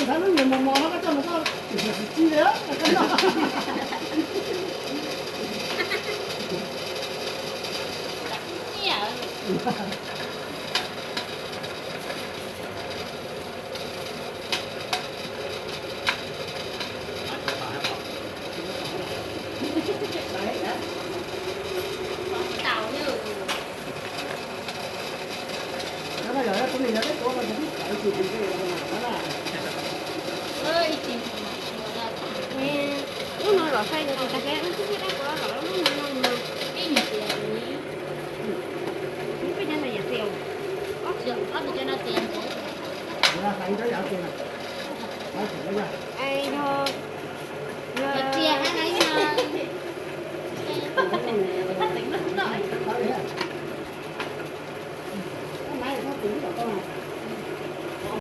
Thaum lub niag mos mos no koj coj mus koj tsis tsis li, koj noj. Lub no los saib no tag kis wb twb dab kuv los lub no no. Peb cov no yam xis, ob txhia, ob txhia no txias ntawd. Es yog, yog,